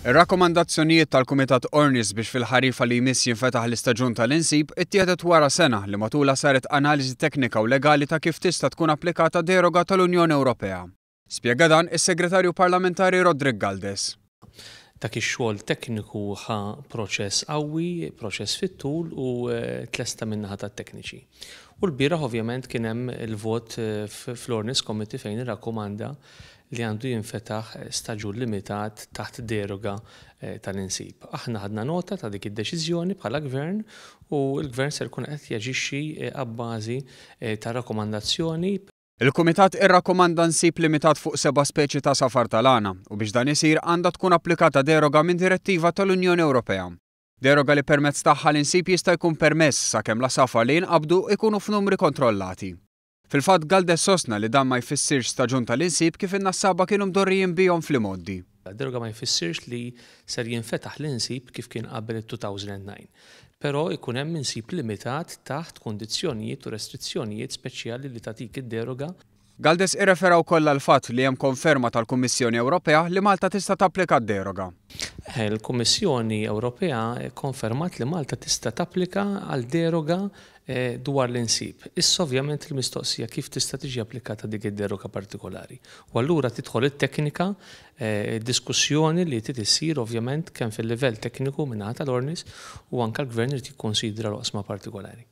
Ir-rakkomandazzjonijiet tal-Kumitat Ornis biex fil-ħarifa li jmiss jinfetaħ l-istaġun tal-insib ittieħdet wara sena li matulha saret analiżi teknika u legali ta' kif tista' tkun applikata deroga tal-Unjoni Ewropea. Spjega dan is-Segretarju Parlamentari Roderick Galdes. Dak ix-xogħol tekniku ħa proċess qawwi, proċess fit-tul u tlesta min-naħa tat-tekniċi. U lbieraħ ovvjament kien hemm il-vot fl-Ornis Committee fejn irrakkomanda li għandu jinfetaħ staġun limitat taħt deroga tal-insib. Aħna ħadna nota ta' dik id-deċiżjoni bħala Gvern u l-Gvern ser ikun qed jaġixxi abbażi tar-rakkomandazzjoni. Il-Kumitat irrakkomanda nsib limitat fuq seba' speċi ta' għasafar tal-għana u biex dan isir għandha tkun applikata deroga minn direttiva tal-Unjoni Ewropea. Deroga li permezz tagħha l-insib jista' jkun permess sakemm l-għasafar li jinqabdu jkunu f'numri kontrollati. Fil-fatt Galdes sostna li dan ma jfissirx staġun tal-insib kif in-nassaba kienu mdorrijin bihom fl-imgħoddi. Deroga ma jfissirx li ser jinfetaħ l-insib kif kien qabel it-2009. Però jkun hemm insib limitat taħt kundizzjonijiet u restrizzjonijiet speċjali li tagħtik id-deroga. Galdes irrefera wkoll għall-fatt li hemm konferma tal-Kummissjoni Ewropea li Malta tista' tapplika d-deroga. Il-Kummissjoni Ewropea kkonfermat li Malta tista' tapplika għal deroga dwar l-insib. Issa ovvjament il-mistoqsija kif tista' tiġi applikata dik id-deroga partikolari. U allura tidħol it-teknika, diskussjoni li trid issir ovvjament kemm fil-livell tekniku min-naħa tal-Ornis u anke l-Gvern irid jikkonsidra l-oqsma partikolari.